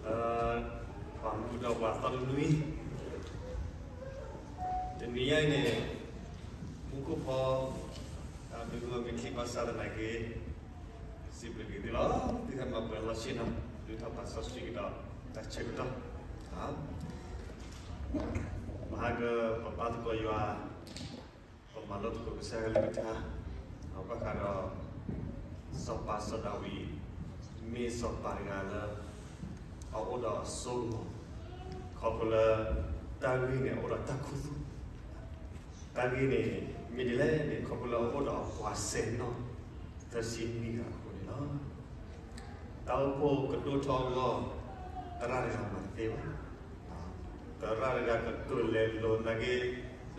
လၢ ပှၤမူဒီးပှၤသီတနွံ တနံၤညါအံၤန့ၣ် မူခိၣ်ဖီ မ့ၢ်ဂ့ၤမ့ၢ်ချံဘၣ်ဆၣ်သနာ်က့ စံးဘျုးက့ၤသုလီၤ. သုတမၤပှဲၤလီၢ်ဆ့နီၤ ဒုးထီၣ်ပာ်စီဆှံကဒီး တၢ်ဆၢကတီၢ် မဟါက ပဘါသကိးယွၤ ပမၤလိသကိးကစၢ်ယွၤကလုၢ်ကထါ ဘၣ်ဃးဒီး စီၤပၤစီၤဒၤဝံး မ့ၢ်စီၤပၤတဂၤလၢ အအိၣ်ဒီးအစိကမီၤ ခီဖျိလၢ တၢ်ဂ့ၢ်န့ၣ် အအိၣ်ဒီးတၢ်ခူသူၣ် တၢ်ဂ့ၢ်န့ၣ် မ့ၢ်ဒ်လဲၣ်န့ၣ် ခီဖျိလၢအအိၣ်ဒီးအပှၤစဲၤနီၣ် သၢဆံနွံဂၤအဃိန့ၣ်လီၤ. တၢ်အိၣ်ဖှိၣ်ကဒိၣ်ထီၣ်အဂီၢ် သရၣ်တဂၤမၤတသ့ဘၣ်. သရၣ်တဂၤကကၢၢ်လဲၤလိာ်သနာ်က့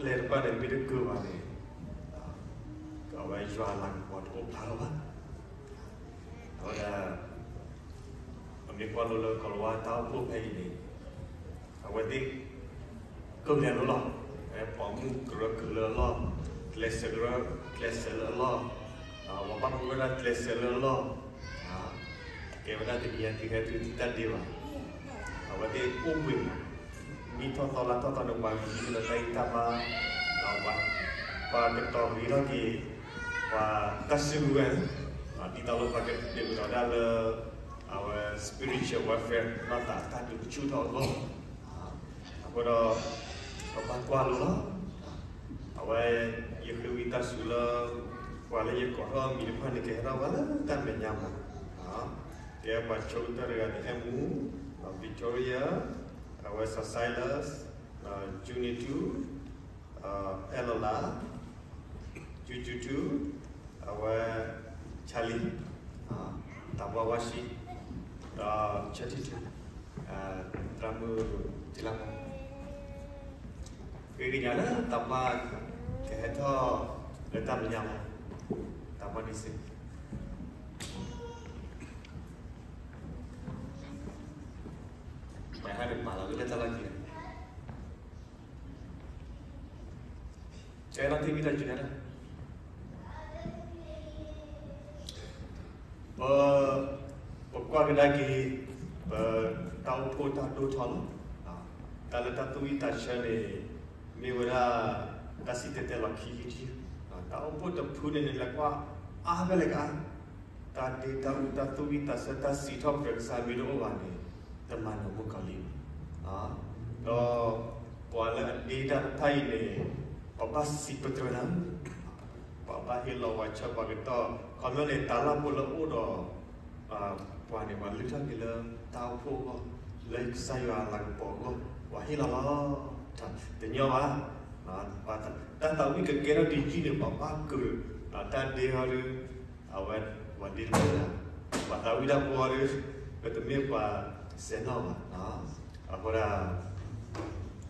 လဲၤတဖၣ်န့ၣ် မ့ၢ်တကၢၢ်ဘၣ်န့ၣ် အဝဲယွၤအလၤကပီၤတအိၣ်ဖျါလီၤဘၣ်. အဝဲဒၣ် ပမ့ၢ်ကွၢ်လိလၢကီၤလၤဝါတၢ်အိၣ်ဖှိၣ်ဖဲအံၤန့ၣ် အဝဲသ့ၣ် ကၢၢ်လဲၤလိာ်လီၤ. ပိာ်မုၣ်ကရၢကရိလၢအလီၢ်, ကျဲးစၢးကရၢ, ကျဲးစၢးလၢအလီၢ်, ဝၤဘၣ်မူဝဲဒၣ်ကျဲးစၢးလၢအလီၢ်, ကဲဝဲဒၣ်တနံၤအံၤသုဟဲသုတၢ်ဒ့ဘၣ်. အဝဲသ့ၣ်အိၣ်ဘှံးမး, နံၣ်ထီၣ်သီလါထီၣ်သီန့ၣ် ပှၤဂံၢ်လၢတၢ်အံၤတၢ်ဘါ, ပှၤကတီၤဂ့ၤထီၣ်က့ၤ ပှၤတၢ်စုကဝဲၤ, ဒ်သိးလၢပှၤကဒုးကဒီးဒၣ်လၢ အဝဲ spiritual warfare နီၢ်သးတၢ်ဒုးကဆူၣ်ထီၣ်အဂီၢ်, အဃိဒီး ပဘၣ်ကွၢ်လိလီၤ. အဝဲ ယဃ့ဝံသးစူၤလၢ ပှၤလၢယကိးထီၣ်အမံၤတဖၣ်န့ၣ် ကဟဲထီၣ်ဝဲလၢတၢ်မဲာ်ညါမး, ကဲပှၤဆိကတၢၢ်တဂၤန့ၣ် အဲၣ်မူ, Victoria, အဝဲစီၤ Silas, Junior two, အဲၣ်လီၤလး, Juju two, အဝဲ Charlie, တၢ်ပှၢ်ဝါရှံ, ဒီး Chatty two, သရၣ်မုၣ်ထံလၢ်မး, ဃ့ကညးလၢတၢ်ပှၢ် ကဟဲထီၣ်လၢတၢ်မဲာ်ညါမး, တၢ်ပှၢ်န့ၣ်စ့ၢ် ပှၤဟဲန့ၣ်ပာ်လီၤလၢတၢ်လီၢ်ခံ ကဲထီၣ်သံဝံသးစူၤန့ၣ်, ပ ပကွၢ်ကဒါက့ၤ ပတၢ်အိၣ်ဖှိၣ်တၢ်ဒိၣ်ထီၣ်လီၤ. တၢ်လၢတၢ်သူၣ်ဝံသးဆၢန့ၣ် မ့ၢ်ဝဲဒၣ် တၢ်စံၣ်တဲၤတဲလီၤခံယုၢ်တယုၢ်, တၢ်အိၣ်ဖှိၣ်တဖုန့ၣ်န့ၣ် လဲၤကွၢ်အါဖဲလဲၣ်ကအါ တၢ်ဒ့တၢ်အူတၢ်သူၣ်ဝံသးဆၢ တၢ်စံးထီၣ်ပတြၢၤကစၢ်မ့ၢ်တအိၣ်ဘၣ်န့ၣ် တမၤနၢၤမုၣ်ကီၤလံၢ်ဘၣ်. ဒီး ပှၤလၢအဒ့တၢ်တဖၣ်အံၤန့ၣ် ပဘၣ်စံးပတြၢၤနၤ, ပဘၣ်ဟ့ၣ်လီၤပှၤဆၢပှၤကတီၢ်, ခီပညီန့ၣ် တၢ်လၢ်ဖိလၢအအိၣ်ဒီး ပှၤန့ၣ် ပှၤလုၢ်ထီၣ်က့ၤလၢတၢ်အိၣ်ဖှိၣ်အဂီၢ် လၢကစၢ်ယွၤအလၤကပီၤအဂီၢ် ပှၤဟ့ၣ်လီၤလီၤ. တညီဘၣ်, တၢ်သးဝံၣ်ကကဲထီၣ်တယုၢ်န့ၣ် ပှၤဘၣ်ကၢၤ, တၢ်ဒ့ဟီဒုး အဝဲ ပှၤဒ့တမ့ၢ်ဒၣ်, ပှၤသးဝံၣ်တၢ်ဖိဟီဒုး ပတမ့ၢ်ပှၤစဲးနီၣ်ဘၣ်. အဃိဒၣ်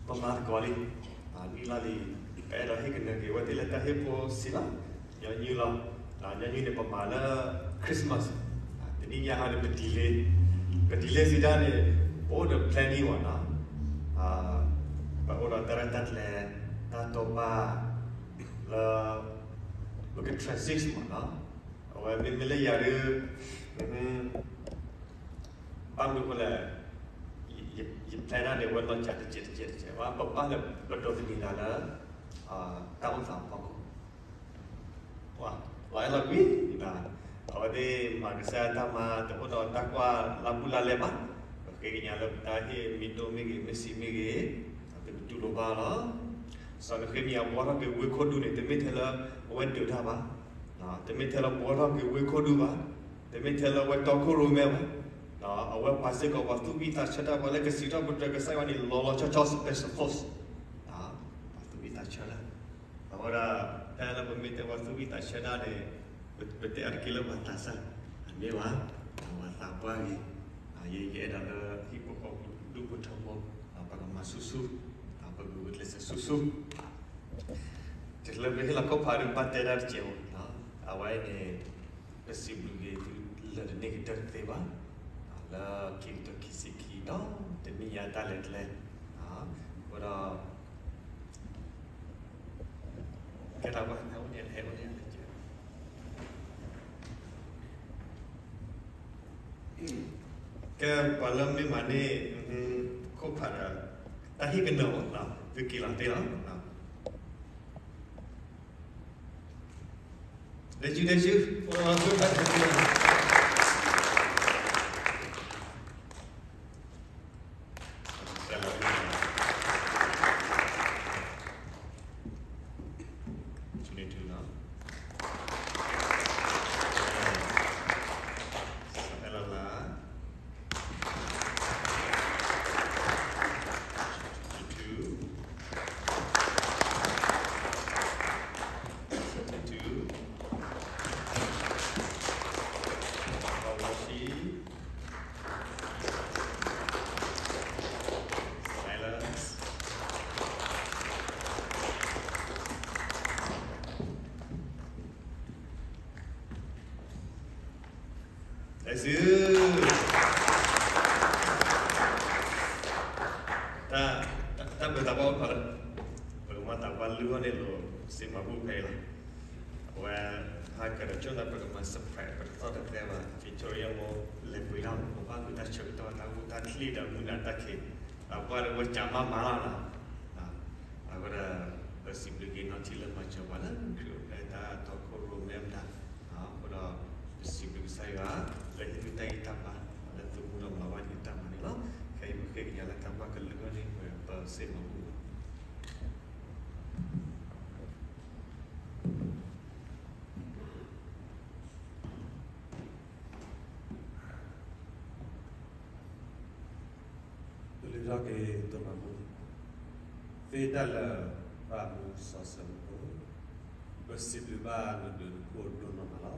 ပမၤသကိးလံ, နံၣ်လီၢ်လံ, ပအဲၣ်ဒိးဟ့ၣ်ကနၢၤက့ၤဝဲသ့ၣ်လၢတၢ်ဟ့ၣ်ဖိစံးလီၤ, ညီနုၢ်လီၤ. ညီနုၢ်န့ၣ် ပမၤလၢ Christmas, တနံၣ်ညါဟီန့ၣ် ပ delay, ပ delay စံးတၢ်န့ၣ် ပအိၣ်ဒီး planning မ့ၢ်နီၤ, ပအိၣ်ဒီးတၢ်ရဲၣ်တၢ်ကျဲၤ တၢ်တိာ်ပာ် လၢ ပက transit မ့ၢ်နီၤ, အဝဲမ့မ့ၢ်လၢယၤဒုး ဘၣ်မနုၤအဃိလဲၣ်, ယ plan တၢ်န့ၣ် အဝဲလီၤစှၤတစဲးတစဲးတစဲး, ပဘၣ်လဲၤပဒိးသန့ၤသးလၢ တၢ်အိၣ်သးအဖီခိၣ်, ပှၤအဲၣ်လီၤကွံာ်, အဝဲသ့ၣ်မၤကစၢ်တၢ်မၤ တအိၣ်ဒီးတၢ်ကွၢ်လၢ်ဘူးလၢ်လဲၢ်ဘၣ်, ပဃ့ကညးလၢပတၢ်ဟ့ၣ်မ့ၢ်ဒိၣ်မ့ၢ်ဂ့ၤ မ့ၢ်စံးမ့ၢ်ဂ့ၤ, ပကတူၢ်လိာ်ဘၣ်လီၤ. စီၤနဃ့မယၤဘှီထီၣ်က့ၤဝ့ၢ်ခိၣ်ဒူန့ၣ် တမ့ၢ်ထဲလၢအဝဲဒုးတၢ်ဘၣ်, တမ့ၢ်ထဲလၢဘှီထီၣ်က့ၤဝ့ၢ်ခိၣ်ဒူဘၣ်, တမ့ၢ်ထဲလၢအဝဲတီခိၣ်ရိၣ်မဲဘၣ်, အဝဲပှၤစ့ၢ်ကီးပှၤသူၣ်ဝံၣ်သးဆၢတၢ် ပှၤလၢကစံးထီၣ်ပတြၢၤကစၢ်ယွၤန့ၣ် လီၤလီၤဆီဆီ special force, ပှၤသူၣ်ဝံၣ်သးဆၢတၢ်, အဃိဒၣ် ဖဲလၢပမ့ၢ်တဲပှၤသူၣ်ဝံၣ်သးဆၢတၢ်န့ၣ် ပတဲအါတက့ၢ်လၢပှၤသးစၢ်, အမ့ၢ်ဘၣ်, ပှၤသးပှၢ်ဂ့ၤ, ယ ယအဲၣ်ဒိးလၢဟံၣ်ဖိဃီဖိဒူၣ်ဖိထၢဖိ ပကမၤဆူၣ်ဆူၣ်, ပကဂုာ်ကျဲးစၢးဆူၣ်ဆူၣ်, တချုးလၢပဟ့ၣ်လီၤခိၣ်ဖးဒုး ဘၣ်တဲဒၣ်တစဲးဖိ, အဝဲန့ၣ် ပစံးဘျုးက့ၤသုလၢာ်တန့ၢ်ကတၢၢ်တသ့ဘၣ်, လၢခံကတၢၢ်ခံဆံခံဒီးတနံၣ်ညါတၢ်လဲၤကျဲ, အဃိဒီး ကဲထီၣ်ပှၤဟဲအိၣ်န့ၣ် ဟဲအိၣ်န့ၣ် လဲၤကျဲ, ကဲပှၤလၢမ့ၢ်မၤန့ၢ် ခိၣ်ဖးဒီး တၢ်ဟ့ၣ်ကနၢၤအီၤ သုက့ၤလီၤသ့လီၤ. ဒဲကၠူ ဒဲကၠူ ခိၣ်ဖးတသ့လီၤ. Silence. တၢ်စု တၢ်ဘျုးတၢ်ဘှီ ပကမၤတၢ်ပှၤလုၢ်အီၣ်န့ၣ်လီၤ စံးမၤဘူၣ်ဖဲအံၤလီၤ. အဝဲ ဟးကဒီးကၠိၣ်ဒီး ပကမၤ surprise ပတသီၣ်တသဲဘၣ် Victoria မိၢ် လဲၤပှ့ၤလီၤ ပဘၣ်မုာ်တၢ်ဆၢကတီၢ် တၢ်အိၣ်တၢ်ချ့ဒီးမုာ်နၤတၢ်ခံး အပှၤတဝဲကမၤမၤလီၤ. အဃိဒီး ပစံးဘျုးက့ၤနီၢ်ထံလၢမၤစၢၤပှၤလၢခရံာ်အိၣ်ဖျဲၣ်တၢ်တီခိၣ်ရိၣ်မဲမတၤ အဃိဒီး ပစံးဘျုးကစၢ်ယွၤ လၢဟ့ၣ်ဒုးတၢ်ဂံၢ်တၢ်ဘါ လၢသုမူဒီးမၤဘၣ်ဒံးတၢ်မၤန့ၣ်လီၤ. ခဲအံၤပဃ့ကညးလၢတၢ်ဘၣ်ကလုၢ်အဂီၢ်န့ၣ် ပစံးမၤဘူၣ်လီၤ. ပလုၢ်ထီၣ်က့ၤတၢ်မၤဘူၣ် သ့တၢ်လၢာ် ပၢ်မူစီဆှံမူခိၣ်, ပစံးဘျုးဘၣ်နဘျုးနဖှိၣ်ဒိၣ်နီၢ်မး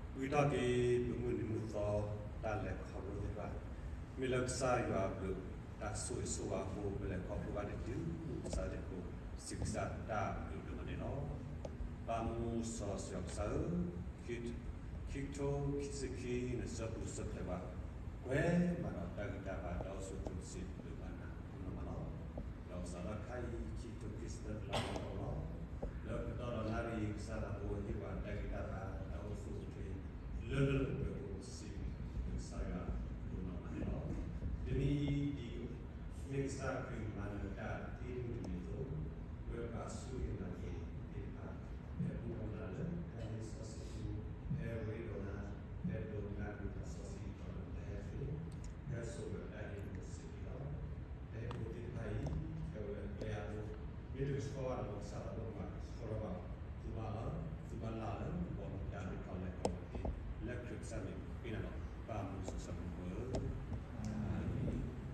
လီၤ. ဂံၢ်ထီၣ်က့ၤပမုၢ်နံၤမုၢ်သီတၢ်လဲၤခီဖျိသ့ၣ်တဖၣ်, မ့ၢ်လၢကစၢ်ယွၤအဘျုး တၢ်ဆိၣ်ဂ့ၤဆိၣ်ဝါအဃိ ပလဲၤခီဖျိဘၣ်တတုၤ ကစၢ်ဒၣ်ဖိ စံးကစၢ်တၢ်ဘျုးဒိၣ်မးန့ၣ်လီၤ. ပၢ်မူစီဆှံကစၢ်ဧၢ, ခံကထိခံဆံခံ နဆၢပူၤဆၢဖျဲးဘၣ် ကွဲမးဒီးတၢ်ဂံၢ်တၢ်ဘါ တၢ်အိၣ်ဆူၣ်အိၣ်ချ့ စံးဘျုးဘၣ်နၤဒိၣ်နီၢ်မးလီၤ. ဒီးစးထီၣ်ခါအံၤ ခံကထိခံဆံသၢ တလါအတီၢ်လီၤ. လၢကတီၢ်ဒီးနၣ်ရံၣ် ကစၢ်သးဘိဟ့ၣ်ပှၤတၢ်ဂံၢ်တၢ်ဘါ တၢ်အိၣ်ဆူၣ်အိၣ်ချ့ လၢလၢပှဲၤပှဲၤအဃိ စံးဘျုးကစၢ်ယွၤဒိၣ်နီၢ်မးန့ၣ်လီၤ. တနံၤအံၤဒ် မ့ၢ်ကစၢ်ခရံာ်မၤနၢၤတၢ်သ့မုၢ်တနံၤအသိး, ဝဲပှၤဆူၣ်ဂ့ၤနာ်က့ၤသ့ၣ်တဖၣ် ဖဲပူၤဖျဲးနၤလၢတၢ်ဟ့ၣ်စီဆှံပူၤ, ဖဲဝဲဒိးနၤ, ဖဲဒိးနၤမ့ၢ်တၢ်စီဆှံကတီၢ်လၢတၢ်ဟဲသ့, ဖဲဆိၣ်ဂ့ၤတၢ်ဟ့ၣ်ပူၤစ့ၢ်ကီးလီၤ. တၢ်ဟ့ၣ်ပူၤသ့ၣ်တဖၣ်အံၤ ဖဲဝဲပျဲအါဘိ, မ့ၢ်တကဆှီဘၣ်ဒီး ကစၢ်သးဘိမၤကဆှီထီၣ်ဘၣ်, သူဘၣ်လီၤ, သူဘၣ်လၢ်လၢ ဘီမုၢ်တၢ်ဒိၣ်ထီၣ်လဲၤထီၣ်ဝဲသ့, လၢခရံာ်ကစၢ်မံၤဃ့နၤလီၤ. ပၢ်မူစီဆှံမူခိၣ် တနံၤအံၤန့ၣ် လံ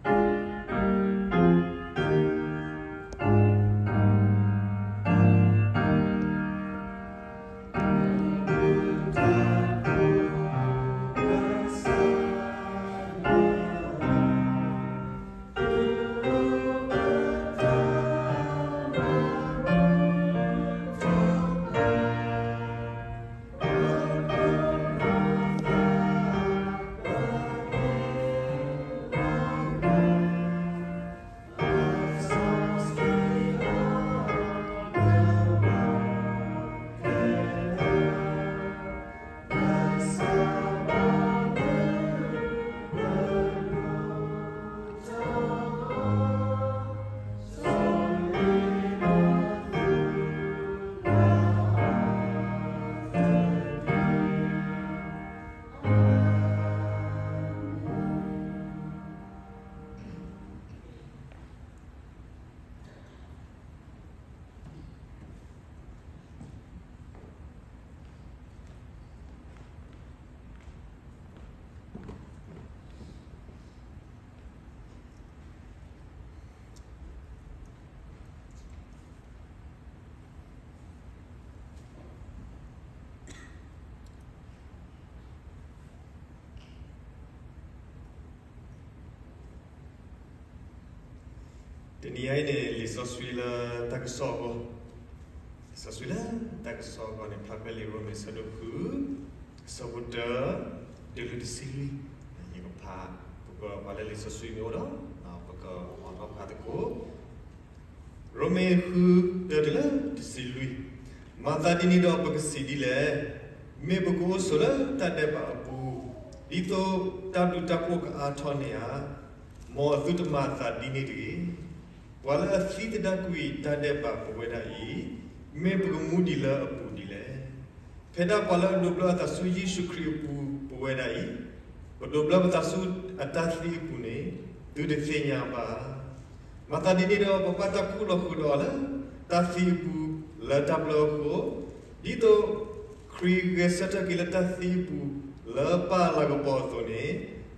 ာ်စီဆှံလၢတၢ်ကစီၣ်အဂီၢ်, လံာ်စီဆှံလၢတၢ်ကစီၣ်အဂီၢ်န့ၣ် ဖးဖဲလံာ်ရိမ့ၤဆၢဒိၣ်ဃု, ဆၢဖိတၢ, တုၤလၢတဆံလွံၢ်, ယကဖး, ပကဖးလၢလံာ်စီဆှံမ့ၢ်အိၣ်ဒီး, ပကအိးထီၣ်ဖးသကိး ရိမ့ၤဃု, တၢတုၤလၢတဆံလွံၢ်, မၤသးဒ်န့ၣ်ဒီးပကစံးဒ်လဲၣ်, မ့ၢ်ပကအိၣ်ဆိးလၢတၢ်ဒဲးဘးအပူၤ, ဒ်သိး တၢ်ဘျုးတၢ်ဖှိၣ်ကအါထီၣ်န့ၢ်ဧါ. မ်အသုတမၤအသးဒ်န့ၣ်တဂ့ၤ. ပှၤလၢအသံသဒၣ်ကွံာ်တၢ်ဒဲးဘးပဝဲဒၣ်အံၤ, မ့ၢ်ပကမူဒ်လၢအပူၤဒ်လဲၣ်. ဖဲဒၣ်ပှၤလၢအဒိးဘျၢအသးဆူယ့ၣ်ၡူးခရံာ်အပူၤပဝဲဒၣ်အံၤ, ပဒိးဘျၢပသးဆူအတၢ်သံအပူၤန့ၣ်, သုတသ့ၣ်ညါဘၣ်. မၤသးဒ်န့ၣ်ဒီး ပဘၣ်တၢ်ခူၣ်လီၤဃုာ်ဒီးအီၤလၢတၢ်သံအပူၤလၢတၢ်ဘျၢအဃိ, ဒ်သိး ခရံာ်ဂဲၤဆၢထၢၣ်က့ၤလၢတၢ်သံအပူၤ လၢပၢ်လၤကပီၤအသိးန့ၣ်,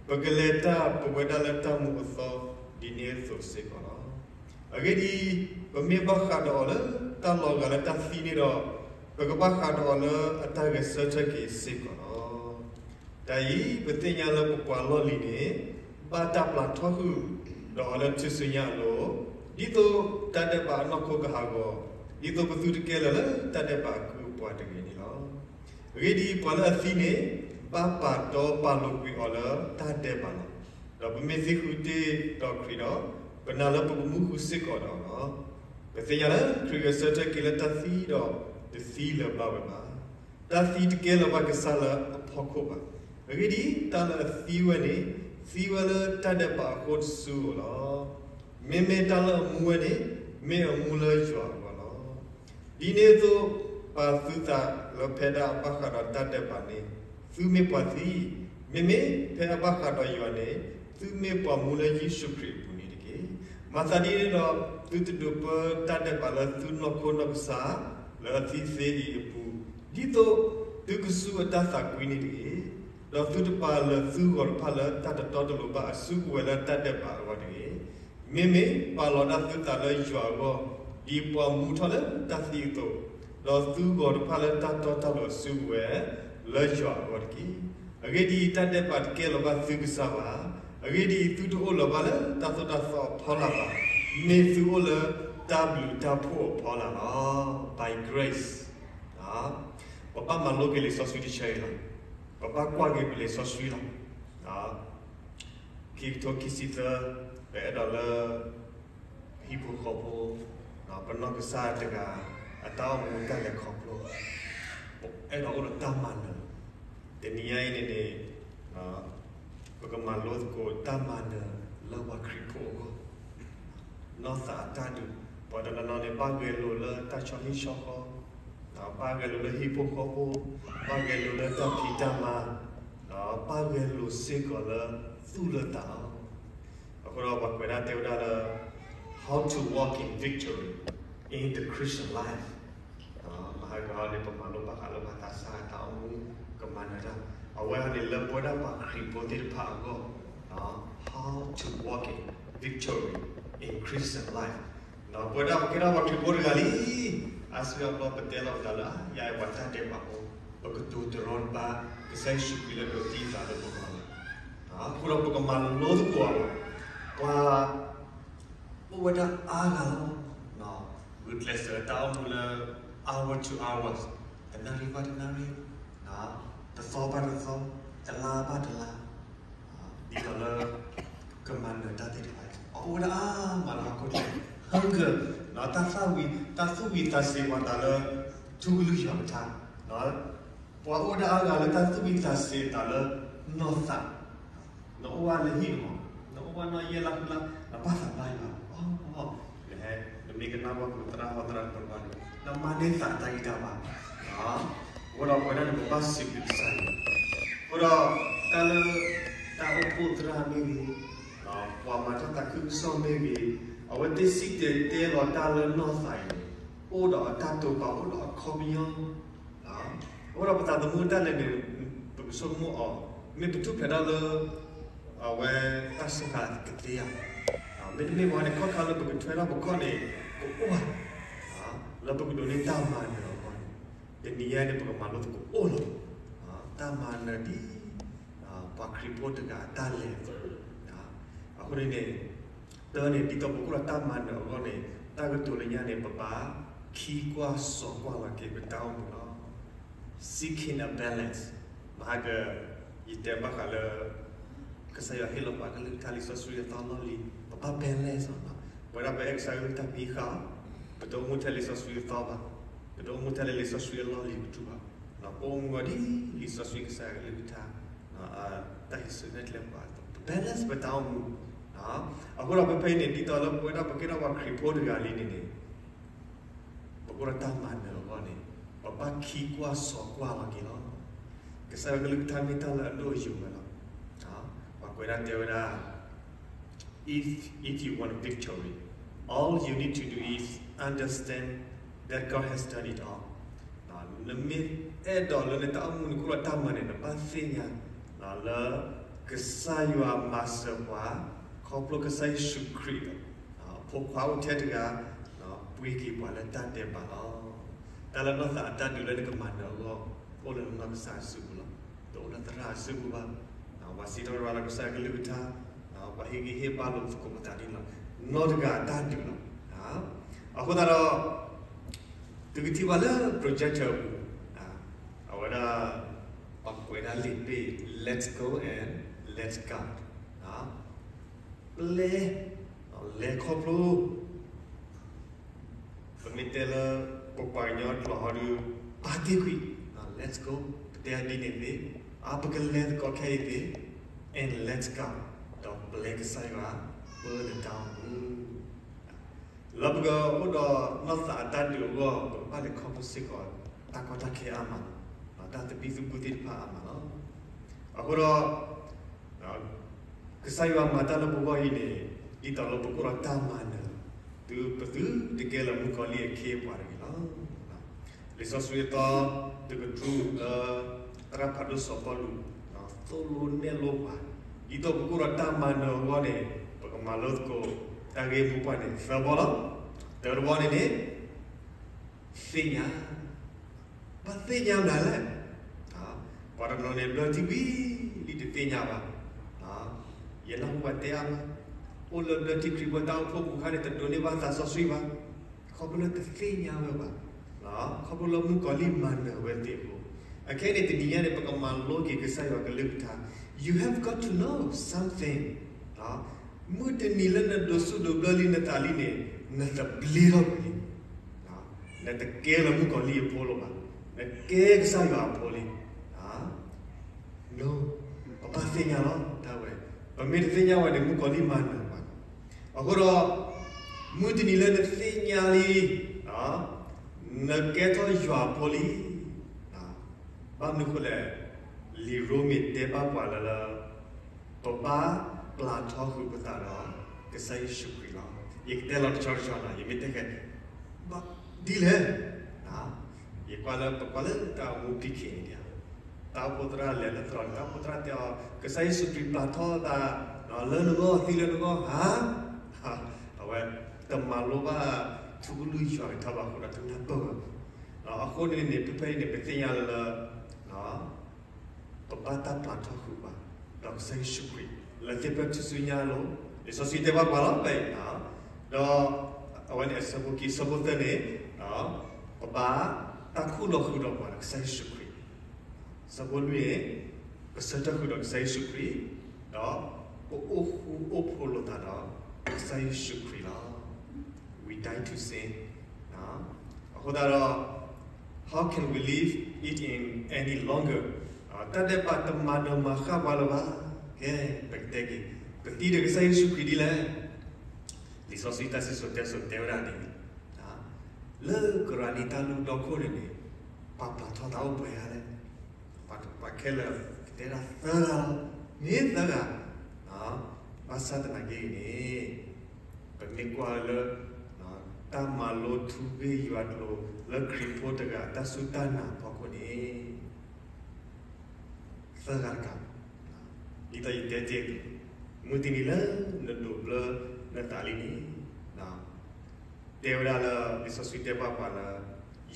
ပကလဲၤတၢ်ပဝဲဒၣ်လၢတၢ်မူအသီဒ်န့ၣ်အသိးစ့ၢ်ကီးလီၤ. အဂ့ၢ်ဒ်အံၤ, ပမ့ၢ်ဘၣ်ဃးဒီးအီၤလၢတၢ်လီၤဂာ်လၢတၢ်သံန့ၣ်ဒီး, ပကဘၣ်ဃးဒီးအီၤလၢအတၢ်ဂဲၤဆၢထၢၣ်က့ၤစ့ၢ်ကီးလီၤ. တၢ်အံၤ ပသ့ၣ်ညါလၢပပှၤလီၢ်လံၤန့ၣ် ဘၣ်တၢ်ပျၢ်ထီၣ်ဃုာ်ဒီးအီၤလၢထူၣ်စုညါအလိၤ, ဒ်သိးတၢ်ဒဲးဘးအနီၢ်ခိကဟးဂီၤ, ဒ်သိးပသုတကဲလၢၤလၢတၢ်ဒဲးဘးအကုၢ်အပှၤတဂ့ၤန့ၣ်လီၤ. အဂ့ၢ်ဒ်အံၤ, ပှၤလၢအသံန့ၣ် ဘၣ်ပာ်တီပာ်လိၤကွံာ်အီၤလၢတၢ်ဒဲးဘးလီၤ. ဒီးပမ့ၢ်သံဃုာ်တ့ၢ်ဒီးခရံာ်ဒီး, ပနာ်လၢပကမူဃုာ်စ့ၢ်ကီးဒီးလီၤ. ပသ့ၣ်ညါလၢခရံာ်ဂဲၤဆၢထၢၣ်က့ၤလၢတၢ်သံဒီး, တသံလၢၤဘၣ်ဝဲဘၣ်. တၢ်သံတကဲလၢၤဘၣ်ကစၢ်လၢအဖီခိၣ်ဘၣ်. အဂ့ၢ်ဒ်အံၤ, တၢ်လၢအသံဝဲန့ၣ် သံဝဲလၢတၢ်ဒဲးဘးအဃိတစုဧိၤလီၤ. မ့မ့ၢ်တၢ်လၢအမူဝဲန့ၣ် မ့ၢ်အမူလၢယွၤအဂီၢ်လီၤ. ဒ်န့ၣ်အသိး, ပာ်သုသးလၢဖဲဒၣ်အဘၣ်ဃးဒီးတၢ်ဒဲးဘးန့ၣ်, သုမ့ၢ်ပှၤသံ, မ့မ့ၢ်ဖဲအဘၣ်ဃးဒီးယွၤန့ၣ်, သုမ့ၢ်ပှၤမူလၢယ့ၣ်ၡူးခရံာ်အပူၤန့ၣ်တက့ၢ်. မၤသးဒ်န့ၣ်ဒီး, သုတဒိးပၢတၢ်ဒဲးဘးလၢသုနီၢ်ခိနီၢ်ကစၢ် လၢအသံသ့အံၤအပူၤ, ဒ်သိးသုကစူၢ်အတၢ်သးကွံန့ၣ်တဂ့ၤ. ဒီးသုတပာ်လၢာ်သုဂီၤတဖၣ်လၢတၢ်တတီတလိၤဘၣ်အစုကဝဲၤလၢတၢ်ဒဲးဘးအဂီၢ်တဂ့ၤ. မ့မ့ၢ်ပာ်လီၤဒၣ်သုသးလၢယွၤအဂီၢ်, ဒ်ပှၤမူထီၣ်လၢတၢ်သံအသိး, ဒီးသုဂီၤတဖၣ်လၢတၢ်တီတၢ်လိၤအစုကဝဲၤလၢယွၤအဂီၢ်တက့ၢ်. အဂ့ၢ်ဒ်အံၤ, တၢ်ဒဲးဘးတကဲလၢၤဘၣ်သုကစၢ်ဘၣ်. အဂ့ၢ်ဒ်အံၤ, သုတအိၣ်လၢၤဘၣ်လၢတၢ်သိၣ်တၢ်သီအဖီလာ်ဘၣ်. မ့ၢ်သုအိၣ်လၢတၢ်ဘျုးတၢ်ဖှိၣ်အဖီလာ်လီၤ. By grace. ပဘၣ်မၤလိက့ၤလံာ်စီဆှံတဆၢအံၤလီၤ. ပဘၣ်ကွၢ်က့ၤပလံာ်စီဆှံလီၤ. ခံကထိခံဆံသၢ, ပအဲၣ်ဒိးလၢ ဟံၣ်ဖိဃီဖိ, ပနီၢ်ကစၢ်တဂၤ အတၢ်အိၣ်မူတၢ်လဲၤခီဖျိ, အဲၣ်ဒိးအိၣ်ဒီးတၢ်မၤနၢၤ. တနံၤညါအံၤန့ၣ်န့ၣ်, ပကမၤလိသကိးတၢ်မၤနၢၤလၢပှၤခရံာ်ဖိအဂီၢ်, နီၢ်သးအတၢ်ဒုး, ပှၤတနီၤနီၤန့ၣ် ဘၣ်ဂဲၤလိာ်လၢတၢ်ဆီဟံၣ်ဆီဃီ, ဘၣ်ဂဲၤလိာ်လၢဟံၣ်ဖိဃီဖိ, ဘၣ်ဂဲၤလိာ်လၢတၢ်ဖံးတၢ်မၤ, ဘၣ်ဂဲၤလိာ်စ့ၢ်ကီးလၢသူၣ်လၢသးလီၤ. အဃိဒီးပှၤကွဲးဒၣ်တဲဝဲဒၣ်လၢ How to walk in victory in the Christian life. မဟါကဟီန့ၣ် ပမၤလိဘၣ်ဃးလၢပှၤသးစၢ်တၢ်အိၣ်မူ ကမၤနၢၤတၢ်, အဝဲန့ၣ် လၢပဝဲဒၣ်ပှၤခရံာ်ဖိသ့ၣ်တဖၣ်အဂီၢ်, How to walk in victory in Christian life. ပဝဲဒၣ်ပကဲထီၣ်ပှၤခရံာ်ဖိတဂၤလံ, အါစုအါဘျီပတဲလီၤပသးလၢ ယၤအံၤပှၤတၢ်ဒဲးဘးဖိ, ပကတိၤတရီတပါ ကစၢ်ယ့ၣ်ၡူးခရံာ်လၢဒိးသံအသးလၢပဂီၢ်လီၤ. အဃိဒီးပကမၤလိသကိးအီၤလီၤ. ပှၤ အိၣ်ဝဲဒၣ်အါဂၤလီၤ. ဂုာ်ကျဲးစၢးတၢ်အိၣ်မူလၢ hour to hour, တနၣ်ရံၣ်ဘၣ်တနၣ်ရံၣ်, တသီဘၣ်တသီ, တလါဘၣ်တလါ, ဒ်သိးလၢ ကမၤနၢၤတၢ်သ့ၣ်တဖၣ်, အအိၣ်ဝဲဒၣ်အါမးလၢဟီၣ်ခိၣ်ချၢ, hunger, တၢ်သၣ်ဝံၤ တၢ်သူၣ်ဝံၤသးစဲၤပှၤသးလၢ ထူကလုၢ်ယွၤကထါ, ပှၤအိၣ်ဝဲဒၣ်အါဂၤလၢတၢ်သူၣ်ဝံၤသးစဲၤသးလၢ နီၢ်သး နအိၣ်ဝဲလၢဟံၣ်မး, နအိၣ်ဝဲနီၢ်ယဲၢ်လါဃုလါ, နဘၣ်သးဘၣ်ယွၤ, နဟဲ နမ့ၢ်ကနၣ်ဘၣ်ပသရၣ်ဟီသရၣ်တဘျီဘၣ်န့ၣ် နမၤန့ၢ်သးတၢ်ဂံၢ်တၢ်ဘါ, အဃိဒီးပဝဲဒၣ်န့ၣ် ပဘၣ်စံးဘျုးကစၢ်ယွၤ, အဃိဒီး တၢ်လၢ တၢ်အိၣ်ဖှိၣ်သရၣ်မ့ၢ်ဂ့ၤ, ပှၤမၤတၢ်သးခုကစီၣ်မ့ၢ်ဂ့ၤ, အဝဲသ့ၣ်စံၣ်တဲၤတဲလီၤတၢ်လၢနီၢ်သးအံၤန့ၣ် အိၣ်ဒီးအတၢ်တိာ်ပာ် အိၣ်ဒီးအခီပညီ အဃိဒီးပသးသမူတၢ်လဲၤန့ၣ် ပကဆိကမိၣ်အီၤ, မ့ၢ်ပထူၣ်ဖျဲးတၢ်လၢ အဝဲတၢ်စၢဃာ်ကသ့ဧါ, မ့တမ့ၢ်ဘၣ်န့ၣ် ခီၣ်ခါလၢပကထွဲထီၣ်ပခီၣ်န့ၣ် ကအိၣ်ဧါ, လၢပကဒိးန့ၢ်တၢ်မၤနၢၤအဂီၢ်န့ၣ်, တနံၤညါန့ၣ် ပကမၤလိသကိးအိၣ်လီၤ, တၢ်မၤနၢၤဒ် ပှၤခရံာ်ဖိတဂၤအတၢ်လဲၤအသိး, အဃိန့ၣ်န့ၣ် တၢ်န့ၣ် ဒ်သိးပကအိၣ်ဒီးတၢ်မၤနၢၤအဂီၢ်န့ၣ် တၢ်ကတိၤလၢညါန့ၣ် ပဘၣ်ခံကွၢ်စိကွၢ်လီၤက့ၤပတၢ်အိၣ်မူလီၤ. Seeking a balance. မဟါက ယတဲဘၣ်ဃးလၢ ကစၢ်ယွၤဟ့ၣ်လီၤပှၤကလုၢ်ကထါလံာ်စီဆှံအသီလီၢ်လံၤ ပဘၣ် balance အီၤလီၤ. ပဝဲဒၣ်ပအဲၣ်ကစၢ်ကလုၢ်ကထါဖံးဃာ်, ပတအိၣ်မူထဲလံာ်စီဆှံအသီဘၣ်, ပတအိၣ်မူထဲလၢလံာ်စီဆှံအလီၢ်လံၤပတူၢ်ဘၣ်, ပအိၣ်မူဝဲဒ်လံာ်စီဆှံကစၢ်ယွၤကလုၢ်ကထါ အ ကစၢ်ယ့ၣ်ၡူးနဲၣ်ကျဲပှၤ ပ balance ပတၢ်အိၣ်မူ, အဃိဒီးဖဲဖဲအံၤန့ၣ် ဒ်သိးလၢပဝဲဒၣ်ပကဲထီၣ်ပှၤခရံာ်ဖိတဂၤလံန့ၣ်န့ၣ် ပကအိၣ်ဒီးတၢ်မၤနၢၤအဂီၢ်န့ၣ် ပဘၣ်ခံကွၢ်ဆၢကွၢ်လီၤက့ၤလီၤ. ကစၢ်ယွၤကလုၢ်ကထါမ့ၢ်တၢ်လၢအဒိၣ်အယိာ်ဝဲလီၤ. ပှၤကွဲးဒၣ်တဲဝဲဒၣ် if if you want victory, all you need to do is understand that God has done it all. နမ့ၢ်အဲၣ်ဒိးလၢနတၢ်အိၣ်မူန့ၣ် ကအိၣ်ဒီးတၢ်မၤနၢၤန့ၣ် နဘၣ်သ့ၣ်ညါ လၢကစၢ်ယွၤမၤစၢၤပှၤ ခီဖျိကစၢ်ယ့ၣ်ၡူးခရံာ် အဖိခွါအိၣ်ထဲတဂၤ ပှ့ၤက့ၤပှၤလၢတၢ်ဒဲးဘးလီၤ. တၢ်လၢနီၢ်သးအတၢ်ဒုးလၢနကမၤနၢၤအဂီၢ် အိၣ်လၢနနီၢ်ကစၢ်အစုပူၤလီၤ. တအိၣ်လၢသရၣ်အစုပူၤဘၣ်. ပှၤစံးထီၣ်ပတြၢၤလၢကစၢ်ယွၤကလုၢ်ကထါ ပှၤဟ့ၣ်ဂံၢ်ဟ့ၣ်ဘါလိာ်သကိးပသးဒ်န့ၣ်လီၤ. နီၢ်တဂၤအတၢ်ဒုးလီၤ. အဃိသတးဒီး သုကထံၣ်ဘၣ်လၢ projector အပူၤ အဝဲဒၣ် ပှၤကွဲးဒၣ်လံာ်ပ့ၢ် Let's go and let God ပလဲၤ လဲၤခီဖျိ ပမ့ၢ်တဲလၢ ပပှၤကညီကျိာ်ဟီဒုး ပာ်တ့ၢ်ကွံာ် Let's go ပတဲဒ်န့ၣ်သ့ အါ ပကလဲၤသကိးခဲအံၤသ့ and let God ဒီးပျဲကစၢ်ယွၤ ပၢနတၢ်အိၣ်မူ လၢပကအိၣ်ဒီးနီၢ်သးအတၢ်ဒုးအဂီၢ် ပကဘၣ်လဲၤခီဖျိစ့ၢ်ကီး တၢ်ကီတၢ်ခဲအါမး တၢ်သဘံၣ်သဘုၣ်သ့ၣ်တဖၣ်အါမးလီၤ. အဃိဒီး ကစၢ်ယွၤမၤတၢ်လၢပဂီၢ်အံၤန့ၣ် ဒ်သိးလၢပကအိၣ်ဒီးတၢ်မၤနၢၤ တုၤပသုတကဲလၢမုၣ်ကီၤလံၢ်အခ့အပှၤတဂ့ၤလီၤ. လံာ်စီဆှံအသီ တကတြူၢ်လၢ သရၣ်ဖးဒိၣ်စီၤပီလူး သိၣ်လိနဲၣ်လိပှၤ ဒ်သိးပကအိၣ်ဒီးတၢ်မၤနၢၤအဂီၢ်န့ၣ် ပကမၤလိသကိး တၢ်ဂ့ၢ်မိၢ်ပှၢ်န့ၣ် သၢဘီလီၤ. တၢတဘီန့ၣ်န့ၣ် သ့ၣ်ညါ ဘၣ်သ့ၣ်ညါမနုၤလဲၣ်. ပှၤတနီၤန့ၣ် ဘျၢထံကွံာ်လံ တသ့ၣ်ညါဘၣ်. ယနၢ်ဟူပှၤတဲအါမး အိၣ်လၢဘျၢထံခရံာ်ဖိတၢ်အိၣ်ဖှိၣ်ပူၤခါန့ၣ် တဒိးန့ၢ်ဘၣ်သးစီဆှံဘၣ်. ခီဖျိလၢတသ့ၣ်ညါဝဲဘၣ်. ခီဖျိလၢမုၣ်ကီၤလံၢ်မၤနၢၤဝဲသ့ၣ်အဃိ အခဲအံၤန့ၣ် တနံၤညါန့ၣ် ပကမၤလိက့ၤကစၢ်ယွၤကလုၢ်ကထါ You have got to know something. မုၢ်တနံၤလၢနဒိးဆူၣ်ဒိးဘျၢလံနသးလံန့ၣ် နသဘျ့ထီၣ်ကွံာ်လံ. နတကဲလၢမုၣ်ကီၤလံၢ်အဖိလၢၤဘၣ်. နကဲကစၢ်ယွၤအဖိလံ. ပဘၣ်သ့ၣ်ညါလီၤ တၢ်ဝဲ. ပမ့ၢ်တသ့ၣ်ညါဝဲန့ၣ် မုၣ်ကီၤလံၢ်မၤနၢၤပှၤလီၤ. အဃိဒီး မုၢ်တနံၤလၢနသ့ၣ်ညါလံ နကဲထီၣ်ယွၤအဖိလံ. ဘၣ်မနုၤအဃိလဲၣ်, လံာ်ရိမ့ၤတဲဘၣ်ပှၤလၢ ပဘၣ်ပျၤထီဃုာ်ပသးဒီး ကစၢ်ယ့ၣ်ၡူးခရံာ်လီၤ. ယကတဲလီၤတဆီတဆီလီၤ, ယမ့ၢ်တဲခဲ ဒ်လဲၣ်, ယကွၢ်လၢ ပကွၢ်လၢတၢ်အိၣ်မူ ပံခံ န့ၣ် တၢ်အိၣ်ဖှိၣ်သရၣ်လဲၤလၢသရိာ်န့ၣ် တၢ်အိၣ်ဖှိၣ်သရၣ်တဲအီၤ ကစၢ်ယ့ၣ်ၡူးခရံာ်ပျၤထီၣ်သး လၢနဂီၢ် သံလၢနဂီၢ်ဧါ. အဝဲတမၤလိဘၣ်ထူကလုၢ်ယွၤကထါဘၣ်အဃိဒီး တနၢ်ပၢၢ်ဝဲဘၣ်. အဃိန့ၣ်န့ၣ် ဖဲဖဲအံၤန့ၣ် ပသ့ၣ်ညါလၢ ပဘၣ်တၢ်ပျၤထီဃုာ်ပှၤ ဒီးကစၢ်ယ့ၣ်ၡူးခရံာ် လၢသ့ၣ်ဖျၢၣ်ထူၣ်စုညါအလိၤ, လံာ်စီဆှံတဲဘၣ်ပှၤလီၤ ဖဲအံၤ, ဒီးအဝဲန့ၣ်အဆၢဖိခံ ဆၢဖိသၢန့ၣ် ပဘၣ်တၢ်ခူၣ်လီၤဃုာ်ဒီးပှၤဒီးကစၢ်ယ့ၣ်ၡူးခရံာ်, ဆၢဖိလွံၢ်န့ၣ် ပဆၢထၢၣ်ဃုာ်ဒီးကစၢ်ယ့ၣ်ၡူးခရံာ်, ဒီးပအိၣ်ဃူအိၣ်ဖိးလိာ်သးဒီးကစၢ်ယ့ၣ်ၡူးခရံာ်လီၤ. We die to sin. အဃိသတးဒီး how can we live it in any longer? တၢ်ဒဲးဘးတမၤနၢၤမၤဃၣ်ပှၤလၢၤဘၣ်. ကဲ, ပကတဲက့ၤ, ပသံဒီးကစၢ်ယ့ၣ်ၡူးခရံာ်ဒ်လဲၣ်. လံာ်စီဆှံတၢ်စံၣ်စိၤတဲစိၤတဲဝဲဒၣ်န့ၣ်, လၢကရၤနံတၢ်လူၢ်ဒီခိၣ်န့ၣ်န့ၣ် ပှၤပျၤထီၣ်သးအိၣ်ပှဲၤဂၤလဲၣ်. ပှၤခဲလၢာ်တဲဒၣ်သၢဂၤလီၤ. မ့ၢ်သၢဂၤ, ဘၣ်ဆၣ်သနာ်က့န့ၣ် ပမ့ၢ်ကွၢ်လၢ တၢ်မၤလိထူဂ့ၢ်ယွၤကျိၤ လၢခရံာ်ဖိတဂၤအတၢ်စူၢ်တၢ်နာ်အဖီခိၣ်န့ၣ် သၢဂၤတကး, ဒ်သိးယတဲတ့ၢ်အသိး, မုၢ်တနံၤလၢနဒိးဘျၢနသးလံန့ၣ် တဲဝဲဒၣ်လၢ လံာ်စီဆှံတဲဘၣ်ပှၤလၢ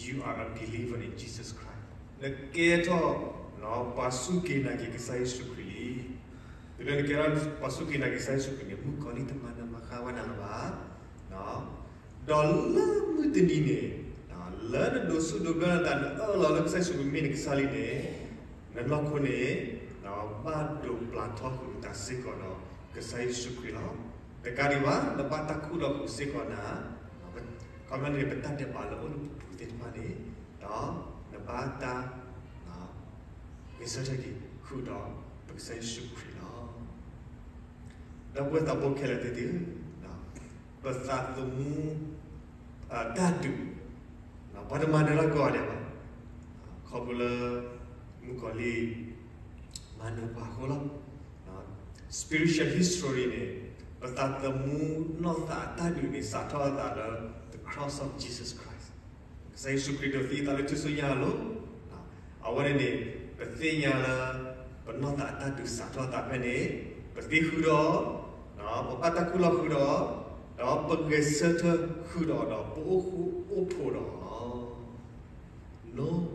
you are a believer in Jesus Christ. နကဲထီၣ် ပှၤစူၢ်က့ၤနာ်က့ၤကစၢ်ယ့ၣ်ၡူးခရံာ်လံ. တုၤလၢနကဲထီၣ်ပှၤစူၢ်က့ၤနာ်က့ၤကစၢ်ယ့ၣ်ၡူးခရံာ်န့ၣ် မုၣ်ကီၤလံၢ်တမၤနၢၤမၤဃၣ်ဝဲနၤလၢၤဘၣ်. ဒီးလၢမုၢ်တနံၤန့ၣ် လၢနဒိးဆူၣ်ဒိးဘျၢနသး နအၢၣ်လီၤလၢကစၢ်ယ့ၣ်ၡူးခရံာ်မ့ၢ်နကစၢ်လံန့ၣ် နနီၢ်ခိန့ၣ် ဘၣ်ဒိးပျၤထီဃုာ်နသးစ့ၢ်ကီးဒီးကစၢ်ယ့ၣ်ၡူးခရံာ်လီၤ. တကးဒံးဘၣ် နဘၣ်တၢ်ခူၣ်လီၤဃုာ်စ့ၢ်ကီးနၤ, ခီဖျိန့ၣ် ပတၢ်ဒဲးဘးလၢအိၣ်လၢပပူၤသ့ၣ်တဖၣ်န့ၣ် ဒီးနဘၣ်တၢ် ဂဲၤဆၢထၢၣ်က့ၤဃုာ်ဒီးပ ကစၢ်ယ့ၣ်ၡူးခရံာ်လီၤ. ဒီပုၢ်ဝဲၢ်သးဘိခဲလၢာ်သ့ၣ်ဧၢ, ပသးသမူ တၢ်ဒုး ပှၤတမၤနၢၤလၢကီၢ်ဂၤဒဲးဘၣ်, ခီဖျိလၢ မုၣ်ကီၤလံၢ် မၤနၢၤပှၤအဃိလီၤ. Spiritual history န့ၣ် ပသးသမူနီၢ်သးအတၢ်ဒုးန့ၣ် စးထီၣ်အသးလၢ the cross of Jesus Christ, ကစၢ်ယ့ၣ်ၡူးခရံာ်ဒိးသံအသးလၢထူၣ်စုညါအလိၤ, အဝဲန့ၣ်န့ၣ် ပသ့ၣ်ညါလၢ ပနီၢ်သးအတၢ်ဒုးစးထီၣ်အသးဖဲန့ၣ် ပသံဃုာ်ဒီး ပဘၣ်တၢ်ကူၣ်လီၤဃုာ်ဒီး ဒီးပဂဲၤဆၢထၢၣ်ဃုာ်ဒီး ဒီးပအိၣ်ဃူအိၣ်ဖိးဒီး ပ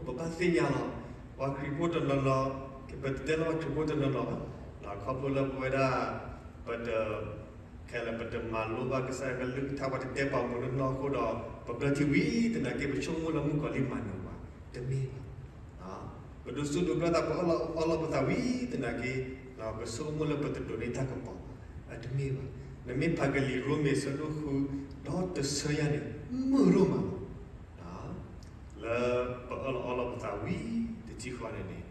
ဘၣ်သ့ၣ်ညါလီၤ. ပှၤခရံာ်ဖိတနီၤနီၤ, ပတတဲလၢပှၤခရံာ်ဖိတနီၤနီၤဘၣ်, ခီဖျိလၢပဝဲဒၣ် ပတ ခဲလၢာ်ပတမၤလိဘၣ်ကစၢ်ယွၤကလုၢ်ကထါ ပှၤတတဲပာ်မူနီၢ်နီၢ်အဃိဒီး ပဘျၢထံဝံၤသနာ်က့ ပဆိကမိၣ်လၢမုၣ်ကီၤလံၢ်မၤနၢၤပှၤ, တမ့ၢ်ဘၣ်. ပဒိးစူးဒိးဘျၢသး ပအီၣ်လီၤပသးဝံၤသနာ်က့ ပဆိကမိၣ်လၢပတဒိးန့ၢ်တၢ်ကပီၤဘၣ်, တမ့ၢ်ဘၣ်. နမ့ၢ်ဖးကလံၤရိမ့ၤအဆၢဒိၣ်ဃု ဒီတဆၢယၤန့ၣ် မုာ်ဒိၣ်မးလီၤ. လၢပအၢၣ်လီၤအီလီၤပသးဝံၤတထံၣ်ဃီန့ၣ်န့ၣ်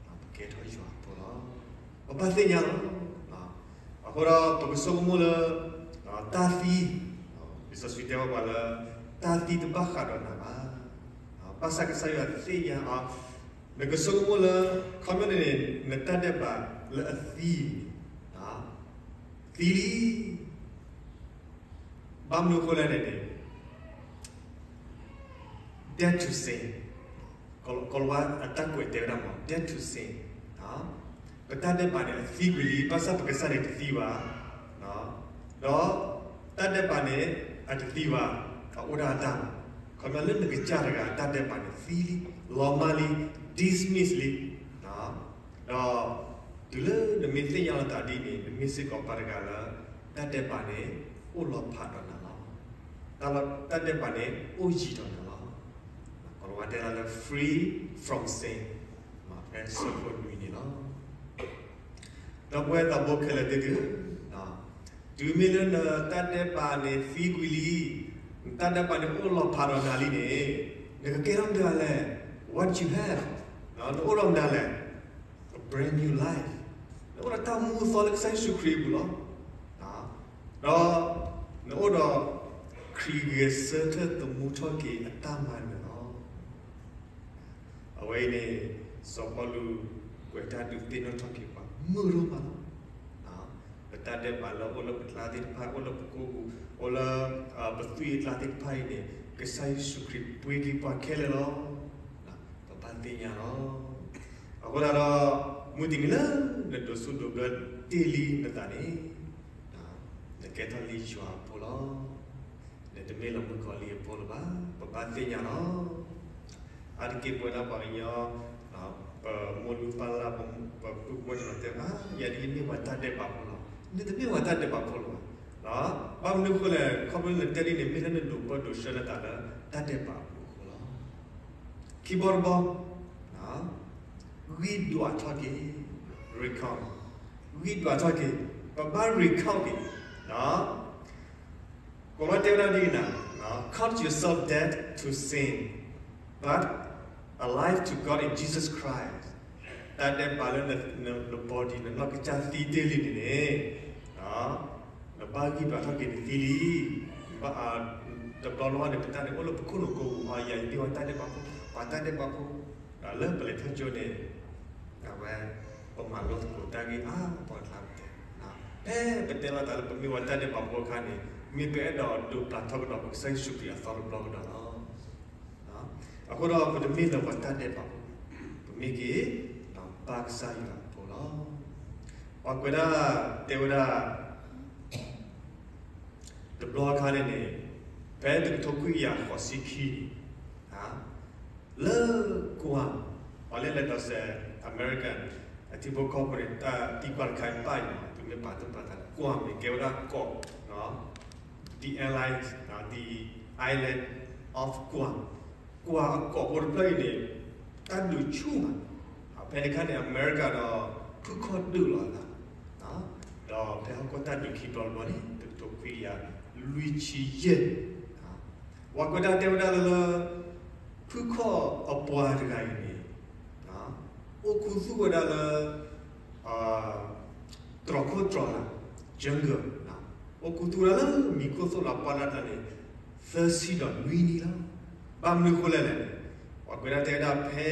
ပကဲထီၣ်ယွၤအဖိလီၤ. ပဘၣ်သ့ၣ်ညါလီၤ. အဃိဒီးပကဆိကမိၣ်လၢ တၢ်သံ, လံာ်စီဆှံတဲဘၣ်ပှၤလၢ တၢ်သံတဘၣ်ဃးဒီးနၤဘၣ်. ဘၣ်ဆၣ်ကစၢ်ယွၤသ့ၣ်ညါအီၤ, နကဆိကမိၣ်လၢ ခီပညီန့ၣ်န့ၣ် နတၢ်ဒဲးဘးလၢအသံန့ၣ် သံလံ ဘၣ်မနုၤအဃိလဲၣ်န့ၣ်န့ၣ် dead to sin, ကီၤလၤဝါအတၢ်ကွဲးတဲဝဲဒၣ်မ့ၢ် dead to sin, ပတၢ်ဒဲးဘးန့ၣ် အသံကွံာ်လံ ဘၣ်ဆၣ်ပကစၢ်န့ၣ်တသံဘၣ်, ဒီးတၢ်ဒဲးဘးန့ၣ် အတသံဘၣ်, အအိၣ်ဒၣ်အတၢ်လီၤ. ခီပညီလၢနကစၢ်တဂၤအတၢ်ဒဲးဘးန့ၣ် သံလံ, လီၤမၢ်လံ, dismiss လံ ဒီး တုၤလၢနမ့ၢ်သ့ၣ်ညါလီၤသးဒ်န့ၣ် နမ့ၢ်စ့ၢ်ကီးပှၤတဂၤလၢ တၢ်ဒဲးဘးန့ၣ် အိၣ်လီၤဖးဒီးနၤလီၤ. တၢ်ဒဲးဘးန့ၣ် အိၣ်ယံၤဒီးနၤလီၤ. ကီၤလၤဝါတဲဒၣ်လၢ free from sin, ဖဲဆၢဖိနွံန့ၣ်လီၤ. ဒီပုၢ်ဝဲၢ်သးဘိခဲလၢာ်သ့ၣ်ဧၢ, တုၤမ့ၢ်လၢနတၢ်ဒဲးဘးန့ၣ်သံကွံာ်လံ, နတၢ်ဒဲးဘးန့ၣ်အိၣ်လီၤဖးဒီးနၤလံန့ၣ်, နကကဲထီၣ်မတၤလဲၣ်, what you have, နအိၣ်ဒီးမတၤလဲၣ်, a brand new life, နအိၣ်ဒီးတၢ်မူအသီလၢကစၢ်ယ့ၣ်ၡူးခရံာ်အပူၤလီၤ. ဒီးနအိၣ်ဒီး ခရံာ်ဂဲၤဆၢထၢၣ်သမူထီၣ်က့ၤအတၢ်မၤနၢၤလီၤ. အဝဲအံၤန့ၣ် စီၤပီလူးကွဲးတၢ်ဒုးသ့ၣ်နီၣ်ထီၣ်က့ၤပှၤမုာ်ဒိၣ်မးလီၤ. ပတၢ်ဒဲးဘးလၢအိၣ်လၢပကျါသ့ၣ်တဖၣ်, အိၣ်လၢပကိာ်ပူၤ, အိၣ်လၢပသွံၣ်အကျါသ့ၣ်တဖၣ်အံၤန့ၣ် ကစၢ်ယ့ၣ်ၡူးခရံာ်ပှ့ၤက့ၤပှၤခဲလၢာ်လီၤ. ပဘၣ်သ့ၣ်ညါလီၤ. အဃိသတးဒီး မုၢ်တနံၤလၢနဒိးစူးဒိးဘျၢတ့ၢ်လံနသးန့ၣ်, နကဲထီၣ်လံယွၤအဖိလီၤ. နတမ့ၢ်လၢမုၣ်ကီၤလံၢ်အဖိလၢၤဘၣ်, ပဘၣ်သ့ၣ်ညါလီၤ. အါတက့ၢ်ပဝဲဒၣ်ပှၤကညီ, ပမိၢ်လုၢ်ပၢ်လၢ်, ပပုၢ်ဖိတနီၤတဲဘၣ်, ယၤဒ်ယမ့ၢ်ပှၤတၢ်ဒဲးဘးဖိလီၤ. နတမ့ၢ်ပှၤတၢ်ဒဲးဘးဖိလၢၤဘၣ်. ဘၣ်မနုၤအဃိလဲၣ်, ခီဖျိလၢနတဲဒ်န့ၣ် မ့ၢ်လၢနဒိးပၢဒိးဆှၢနသးလၢတၢ်ဒဲးဘးအပူၤအဃိလီၤ. ခံဘီတဘီ, ဂံၢ်ဒွးထီၣ်က့ၤ, recount, ဂံၢ်ဒွးထီၣ်က့ၤ, ပဘၣ် recount က့ၤ, ကိးလီၤတဲဝဲဒၣ်ဒ်အံၤ, count yourself dead to sin, but alive to God in Jesus Christ. တၢ်ဒဲးဘးလၢန body နနီၢ်ကစၢ်သံတ့ၢ်လံန့ၣ်န့ၣ်, နဘၣ်ဂံၢ်ဒွးထီၣ်က့ၤနသံလံ. တဘျီလီၤန့ၣ် ပတၢ်န့ၣ်အိၣ်လၢပခိၣ်နူာ်ကိာ်ပူၤ, ယၤအံၤမ့ၢ်ပှၤတၢ်ဒဲးဘးဖိ, ပှၤတၢ်ဒဲးဘးဖိ, ဒီးလၢပလဲၤထီၣ်ကၠိန့ၣ်, အဝဲ, ပမၤလိသကိးတၢ်ဂ့ၢ်အါပှၤကျါပတဲ, ဖဲပတဲလီၤသးလၢပမ့ၢ်ပှၤတၢ်ဒဲးဘးဖိအခါန့ၣ်, မ့ၢ်ပအဲၣ်ဒိးဒိးပျၢ်ထီၣ်ကဒီးပကစၢ်ယ့ၣ်ၡူးခရံာ်အသီတဘျီကဒီးလီၤ. အဃိဒီးပတမ့ၢ်လၢပှၤတၢ်ဒဲးဘးဖိ, ပမ့ၢ်က့ၤ, ပၢ်ကစၢ်ယွၤအဖိလီၤ. ပှၤကွဲးဒၣ်, တဲဝဲဒၣ် တဘျီအခါန့ၣ်န့ၣ်, ဖဲတကထိခွံကယၤဃိးဆံခံန့ၣ်, လၢကွၢ်, ပှၤလၢလဲၤဒီးစဲး America အထံဖိကီၢ်ဖိန့ၣ် တၢ်သံကွၢ်တခါအံၤပၢ်အံၤန့ၣ် သုမ့ၢ်ပာ်သူၣ်ပာ်သး ကွၢ်မ့ၢ်ကဲဝဲဒၣ်ကီၢ်, the island, the island of Guam, ကွၢ်အကီၢ်ဖိတဖျၢၣ်အံၤန့ၣ်, တၢ်ဒုးဆူၣ်မး, ဖဲန့ၣ်အခါန့ၣ် America ဒီး ဖုခီၣ်ဒုးလီၤအသး, ဒီးဖဲဟီၣ်ခိၣ်တၢ်ဒုးခံဘျီတဘျီန့ၣ် တကထိခွံကယၤလွံၢ်ဆံယဲၢ်, ပှၤကွဲးဒၣ်တဲဝဲဒၣ်လၢလၢ, ဖုခီၣ်အပှၤတဂၤအံၤန့ၣ်, အိၣ်ခူသူၣ်ဝဲဒၣ်လၢ, တြီၢ်ခိၣ်တြီၢ်နၢ် jungle အိၣ်ခူသူၣ်ဝဲဒၣ်လၢမံၤခိၣ်သိၣ်လီၤပှၢ်လၢ်တၢ်န့ၣ် သၢဆံဒီးနွံနံၣ်လီၤ. ဘၣ်မနုၤအဃိလဲၣ်လဲၣ်န့ၣ် ပှၤကွဲးဒၣ်တဲဝဲဒၣ်ဖဲ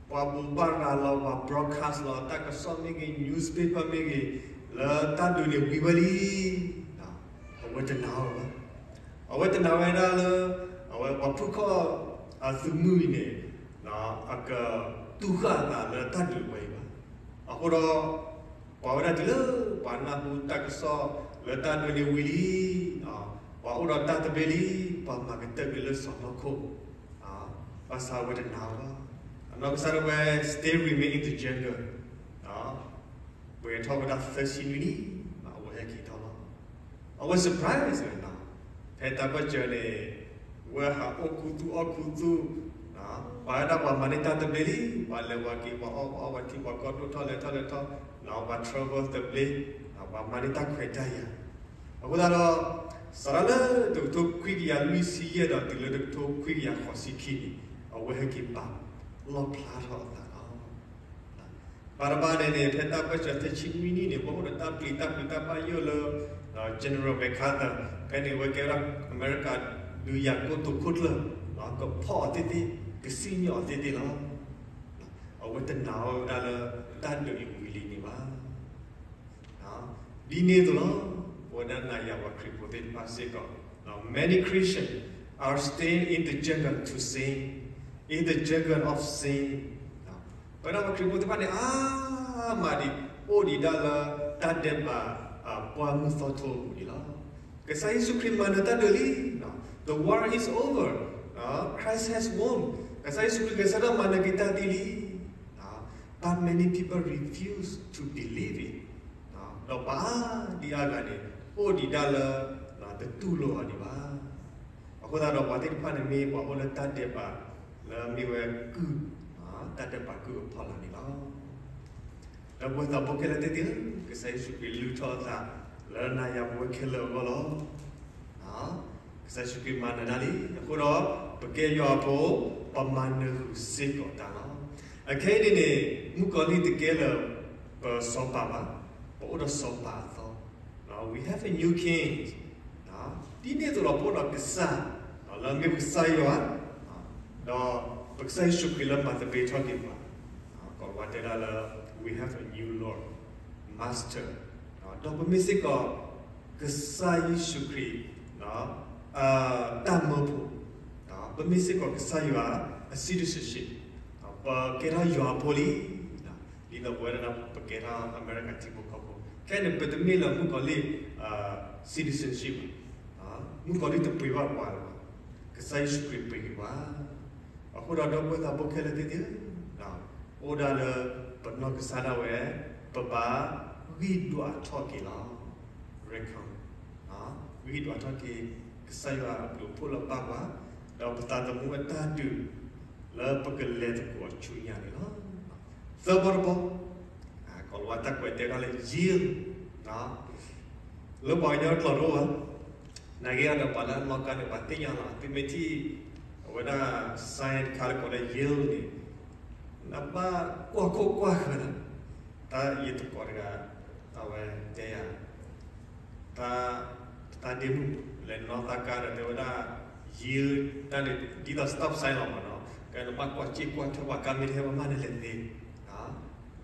ပှၤဘိးဘၣ်ရၤလီၤ ပှၤ broadcast လီၤ တၢ်ကစီၣ်မ့ၢ်ဂ့ၤ newspaper မ့ၢ်ဂ့ၤ လၢတၢ်ဒုးန့ၣ်ဝံၤဝဲလံ အဝဲတနာ်ဝဲဘၣ်. အဝဲတနာ်ဝဲဒၣ်လၢ အဝဲပှၤဖုၣ်ခီၣ်အသုးမုၢ်အံၤန့ၣ် အကတူၢ်ဃာ်အသးလၢတၢ်ဒုးဝဲအံၤဘၣ်. အဃိဒီး ပှၤဝဲဒၣ်တုၤလၢပှၤနၢ်ဟူတၢ်ကစီၣ်လၢတၢ်ဒုးန့ၣ်ဝံၤလံ ပှၤအိၣ်ဒီးတၢ်သဘျ့လံ ပှၤမၤကတၢၢ်က့ၤလၢစီၢ်နီၤခိၣ် ဘၣ်ဆၣ်အဝဲတနာ်ဝဲဘၣ်. အနီၢ်ကစၢ်ဒၣ်ဝဲ still remain in the jungle ပှဲၤထီၣ်ဝဲဒၣ်သၢဆံနွံနံၣ် အဝဲဟဲက့ၤထီၣ်လီၤ. အဝဲ surprise ဝဲနီၤ ဖဲတၢ်ဘၢၣ်စၢၤန့ၣ် ဝဲဟးအိၣ်ခူသူၣ်အီၣ်ခူသူၣ် ပှၤဝဲဒၣ်ပှၤမၤန့ၢ်တၢ်သဘျ့လံ ပှၤလဲၤဝဲက့ၤ ပှၤအီၣ်ပှၤအီဝဲထံ ပှၤကီဒိၣ်ထီၣ်လဲၤထီၣ်လဲၤထီၣ် ပှၤ travel သဘျ့ ပှၤမၤန့ၢ်တၢ်ခွဲးတၢ်ယာ် အဃိသတးဒီး စးထီၣ်လၢတကထိခွံကယၤလွံၢ်ဆံယဲၢ်ဒီးတုၤလၢတကထိခွံကယၤဃိးဆံခံန့ၣ် အဝဲဟဲက့ၤပာ်လီၣ်ဖျါထီၣ်အသးလီၤ. ဘၣ်တဘၣ်န့ၣ်န့ၣ် ဖဲတၢ်ဘၢၣ်စၢၤသၢဆံနွံနံၣ်န့ၣ် ပှၤအိၣ်ဒီးတၢ်ပျံၤတၢ်ဖုးတၢ်ဘၣ်ယိၣ်လၢ General MacArthur ဖဲန့ၣ်အဝဲကဲဝဲဒၣ်အမဲရကၤဒုးယၤကိတိာ်ခိၣ်ကျၢၢ် ကဖီၣ်အီၤသ့ၣ်သ့ၣ် ကစံၣ်ညီၣ်အီၤသ့ၣ်သ့ၣ်လီၤ. အဝဲတနာ်ဝဲဒၣ်လၢတၢ်ဒုးအံၤဝံၤလံန့ၣ်ဘၣ်. ဒ်န့ၣ်အသိးလီၤ. ပဝဲဒၣ်နၤယၤပှၤခရံာ်ဖိသ့ၣ်တဖၣ်စ့ၢ်ကီး many Christians are staying in the jungle to sin, in the jungle of sin. ပဝဲဒၣ်ပှၤခရံာ်ဖိသ့ၣ်တဖၣ်န့ၣ် အါမးဒံး အိၣ်ဒံးဒၣ်လၢတၢ်ဒဲးဘးပှၢ်မုၢ်သီထိအပူၤန့ၣ်လီၤ. ကစၢ်ယ့ၣ်ၡူးခရံာ်မၤနၢၤတၢ်ဒုးလံ. The war is over. Christ has won. ကစၢ်ယ့ၣ်ၡူးခရံာ်ဂဲၤဆၢထၢၣ်မၤနၢၤက့ၤတၢ်သံလံ. But many people refuse to believe it. ဒီးပှၤဒ်အါဂၤန့ၣ် အိၣ်ဒံးဒၣ်လၢ တတူၢ်လိာ်အီၤဒံးဘၣ်. အဃိသတးဒီးပှၤသ့ၣ်တဖၣ်န့ၣ်မ့ၢ် ပှၤအိၣ်လၢတၢ်ဒဲးဘး လၢမ့ၢ်ဝဲကုၢ် တၢ်ဒဲးဘးကုၢ်အဖီလာ်န့ၣ်လီၤ. ဒီပုၢ်ဝဲၢ်သးဘိခဲလၢာ်သ့ၣ်ဧၢ, ကစၢ်ယ့ၣ်ၡူးခရံာ်လုၢ်ထီၣ်အသး လၢနၤယၤပဝဲခဲလၢာ်အဂီၢ်လီၤ. ကစၢ်ယ့ၣ်ၡူးခရံာ်မၤနၢၤတၢ်လံ. အဃိဒီး ပကဲယွၤအဖိ, ပမၤနၢၤဃုာ်စ့ၢ်ကီးတၢ်လီၤ. အခဲအံၤန့ၣ်န့ၣ် မုၣ်ကီၤလံၢ်တကဲလၢာ် ပစီၤပၤဘၣ်, ပအိၣ်ဒီးစီၤပၤအသီ. We have a new king. ဒ်န့ၣ်အသိးဒီး ပအိၣ်ဒီးကစၢ် လၢအမ့ၢ်ပကစၢ်ယွၤ, ဒီးပကစၢ်ယ့ၣ်ၡူးခရံာ်လၢမၤသဘျ့ထီၣ်က့ၤပှၤ, ကိးဝဲတဲဒၣ်လၢ we have a new Lord, Master. ဒီးပမ့ၢ်စ့ၢ်ကီး ကစၢ်ယ့ၣ်ၡူးခရံာ် တၢ်မၢဖိ, ပမ့ၢ်စ့ၢ်ကီးကစၢ်ယွၤအ citizenship, ပကဲထီၣ်ယွၤအဖိလံ. ဒ်သိးပဝဲဒၣ်ပကဲထီၣ်အမဲရကၤထံဖိကီၢ်ဖိ, ခဲအံၤန့ၣ် ပတမ့ၢ်လၢမုၣ်ကီၤလံၢ် citizenship ဘၣ်. မုၣ်ကီၤလံၢ်တပှ့ၤဘၣ်ပှၤလၢၤဘၣ်, ကစၢ်ယ့ၣ်ၡူးခရံာ်ပှ့ၤက့ၤပှၤ. အဃိဒီး ဒီပုၢ်ဝဲၢ်သးဘိခဲလၢာ်သ့ၣ်ဧၢ, အိၣ်ဒၣ်လၢပနီၢ်ကစၢ်ဒၣ်ဝဲ ပဘၣ်ဂံၢ်ဒွးထီၣ်က့ၤလီၤ. ဂံၢ်ဒွးထီၣ်က့ၤ ကစၢ်ယွၤအဘျုးအဖှိၣ်လၢအဘၣ်ပှၤ, ဒီးပသးသမူအတၢ်ဒုး လၢပကလဲၤသကိးအဆူညါန့ၣ်လီၤ. သၢဘီတဘီ, ကိးလီၤဝဲတၢ်ကွဲးတဲဒၣ်လၢ yield, လၢပှၤကညီတကျိာ်တအိၣ်ဘၣ်. နာ်က့ဒီးပှၤလၢအနီၣ်ကါန့ၣ် ပှၤသ့ၣ်ညါလီၤ. သုမ့ၢ်ထံၣ် အဝဲဒၣ် sign တခါလၢကိးလၢ yield န့ၣ် နဘၣ်ကွၢ်ခိၣ်ကွၢ်ဃၢၤလီၤ. တၢ်ယသကိးတဂၤ အဝဲတဲယၤ တၢ် တၢ်ဒ့မုၣ် လဲၤနီၣ်သးကါဒီးတဲဝဲဒၣ် yield တၢ်န့ၣ် ဒ်သိး stop sign လီၤမးနီၤ. ကဲနဘၣ်ကွၢ်စ့ၢ်ကွၢ်ထွဲ ပှၤကါမ့ၢ်တဟဲဘၣ်မးန့ၣ်လဲၤသ့.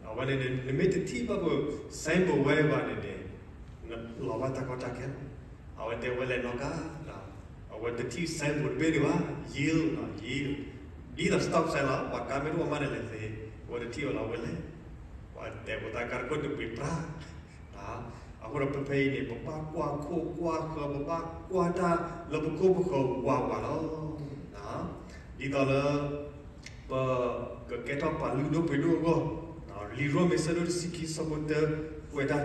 အဝဲန့ၣ် နမ့ၢ်တထံၣ်ဘၣ်ပှၤ sign ဘိးဝဲဘၣ်န့ၣ်န့ၣ် နလီၤဘၣ်တၢ်ကီတၢ်ခဲလီၤ. အဝဲတဲဝဲလဲၤနီၣ်ကါ အဝဲတထံၣ် sign ဘိးတဘ့ၣ်ဒံးဘၣ် yield, yield ဒ်သိး stop sign လီၤ. ပှၤကါမ့ၢ်တအိၣ်မးန့ၣ်လဲၤသ့. အဝဲတထံၣ်ဝဲလီၤ အဝဲလဲၤ. ပှၤတဲဖိသၣ်ကါတခိၣ်တပှ့ၤပြၢ် အဃိဒီးဖဲဖဲအံၤန့ၣ် ပဘၣ်ကွၢ်ခိၣ်ကွၢ်ဃၢၤ ပဘၣ်ကွၢ်တၢ်လၢပခိၣ်ပဃၢၤဝးဝးလီၤ. ဒ်သိးလၢ ပကကဲထီၣ်ပှၤလုၢ်ဒိၣ်ပှ့ၤဒိၣ်အဂီၢ်, လံာ်ရိမ့ၤဆၢဒိၣ်တဆံခံဆၢဖိတၢ ကွဲးတၢ်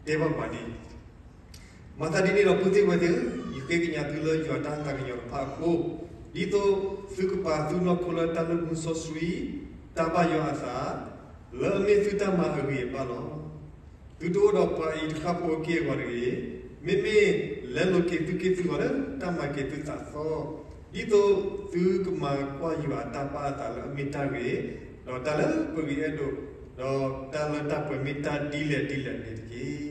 တဲဘၣ်ပှၤဒ်အံၤ, မၤသးဒ်န့ၣ်ဒီး ပုၢ်သ့ၣ်ဝဲၢ်သ့ၣ်ဧၢ, ယဃ့ကညးသုလၢယွၤတၢ်သးကညီၤတဖၣ်အဃိ, ဒ်သိးသုကပာ်သုနီၢ်ခိလၢတၢ်လုၢ်မူစီဆှံ, တၢ်ဘၣ်ယွၤအသး, လၢအမ့ၢ်သုတၢ်မၤအဂ့ၤအဘၣ်လီၤ. သုတအိၣ်ဒီးပှၤအံၤတဃၣ်ဖိအက့ၢ်အဂီၤတဂ့ၤ, မ့မ့ၢ်လဲလိာ်က့ၤသုက့ၢ်သုဂီၤလၢတၢ်မၤက့ၤသုသးသီ, ဒ်သိးသုကမၤကွၢ်ယွၤအတၢ်ဘၣ်အသးလၢအမ့ၢ်တၢ်ဂ့ၤ, ဒီးတၢ်လၢပဂ့ၤအဲၣ်ဒိး ဒီးတၢ်လၢတၢ်ပှဲၤမ့ၢ်တၢ်ဒ်လဲၣ်ဒ်လဲၣ်န့ၣ်တက့ၢ်.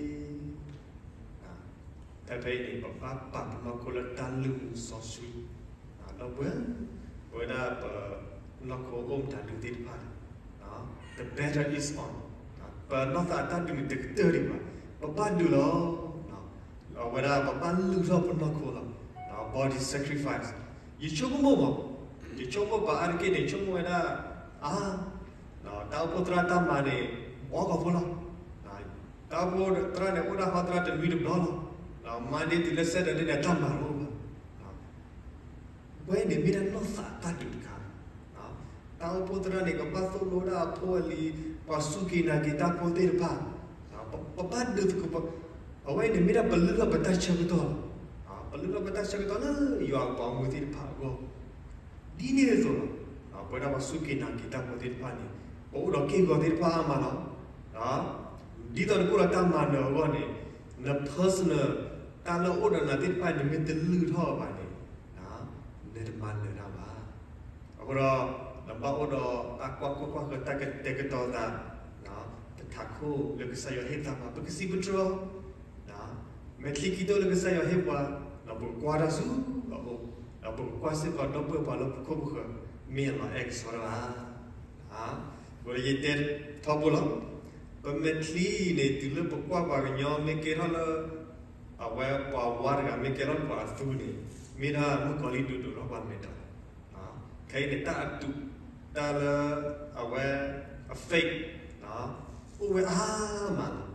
ဖဲဖဲအံၤန့ၣ် ပဘၣ်ပာ်ပနီၢ်ခိလၢတၢ်လုၢ်မူစီဆှံ, ဒီပုၢ်ဝဲၢ်, ပဝဲဒၣ်ပနီၢ်ခိအိၣ်မတၤဒုးသ့ၣ်တဖၣ်န့ၣ်, the battle is on. ပနီၢ်သးအတၢ်ဒုးန့ၣ်တကတၢၢ်ဒံးဘၣ်, ပဘၣ်ဒုးလီၤ. အဝဲဒၣ်ပဘၣ်လုၢ်ထီၣ်ပနီၢ်ခိလီၤ, body sacrifice. ယဆိကမိၣ်မး, ယဆိကမိၣ်ပှၤအါတက့ၢ်န့ၣ် ဆိကမိၣ်ဝဲဒၣ်, အါ, တၢ်အိၣ်ဖှိၣ်သရၣ်တၢ်မၤန့ၣ် ဘှီကီၢ်ဖိလီၤ. တၢ်အိၣ်ဖှိၣ်သရၣ်န့ၣ် အိၣ်ဒၣ်ဟီသရၣ်တနွံတဘျီလီၤ. မၤဒ့တုၤလၢ Saturday န့ၣ် တၢ်မၤတအိၣ်ဘၣ်. ဝဲန့ၣ်မ့ၢ်ဒၣ်နီၢ်သးအတၢ်ဒုးတခါလီၤ. တၢ်အိၣ်ဖှိၣ်သရၣ်န့ၣ် ကဘၣ်သိၣ်လိဝဲဒၣ်အဖိအလံၤ, ပှၤစူၢ်က့ၤနာ်က့ၤတၢ်ဖိသ့ၣ်တဖၣ်, ပဘၣ်ဒုးသကိး, အဝဲန့ၣ်မ့ၢ်ဒၣ်ပလုၢ်ထီၣ်ပတၢ်ဆၢကတီၢ်လီၤ. ပလုၢ်ထီၣ်ပတၢ်ဆၢကတီၢ်လၢယွၤအပှၤဂီၢ်မုၢ်သ့ၣ်တဖၣ်အဂီၢ် ဒ်န့ၣ်အသိးလီၤ. ပဝဲဒၣ်ပှၤစူၢ်က့ၤနာ်က့ၤတၢ်ဖိသ့ၣ်တဖၣ်န့ၣ် ပအိၣ်ဒီးက့ၢ်ဂီၤသ့ၣ်တဖၣ်အါမးလီၤ. ဒ်သိးနကအိၣ်ဒီးတၢ်မၤနၢၤအဂီၢ်န့ၣ်, န personal တၢ်လၢအိၣ်ဒီးနၤသ့ၣ်တဖၣ်န့ၣ် မ့ၢ်တလုၢ်ထီၣ်ဘၣ်န့ၣ်, နတမၤနၢၤတၢ်ဘၣ်. အဃိဒီး နဘၣ်အိၣ်ဒီးတၢ်ကွၢ်ခိၣ်ကွၢ်ဃၢၤ တၢ်ကတဲာ်ကတီၤသး, ပထးခိၣ်လၢကစၢ်ယွၤဟ့ၣ်ပသးပှၤ ပကစံးပတြီၤ မဲာ်ချံခံတိၢ်လၢကစၢ်ယွၤဟ့ၣ်ပှၤ, ဒီးပကကွၢ်တၢ်ဆူအအိၣ်, ဒီးပကကွၢ်စ့ၢ်ကီးဒီပုၢ်ဝဲၢ်ပှၤလၢပခိၣ်ပဃၢၤ မ့ၢ်အလီၤအဲၣ်ကဆှီတဂၤ. အဃိဒီးယတဲထီဘိလီၤ. ပမဲာ်ချံန့ၣ် တုၤလၢပကွၢ်ပှၤကညီမ့ၢ်ကဲထီၣ်လၢ အဝဲပှၤဝါတဂၤမ့ၢ်ကဲထီၣ်ပှၤအသူန့ၣ်, မ့ၢ်ဒၣ်မုၣ်ကီၤလံၢ်ဒိၣ်ဒိၣ်ထီၣ်ပှၤမဲာ်တီၤ. ခဲအံၤန့ၣ် တၢ်အတုး, တၢ်လၢ အဝဲ အ faith အိၣ်ဝဲအါမးလီၤ.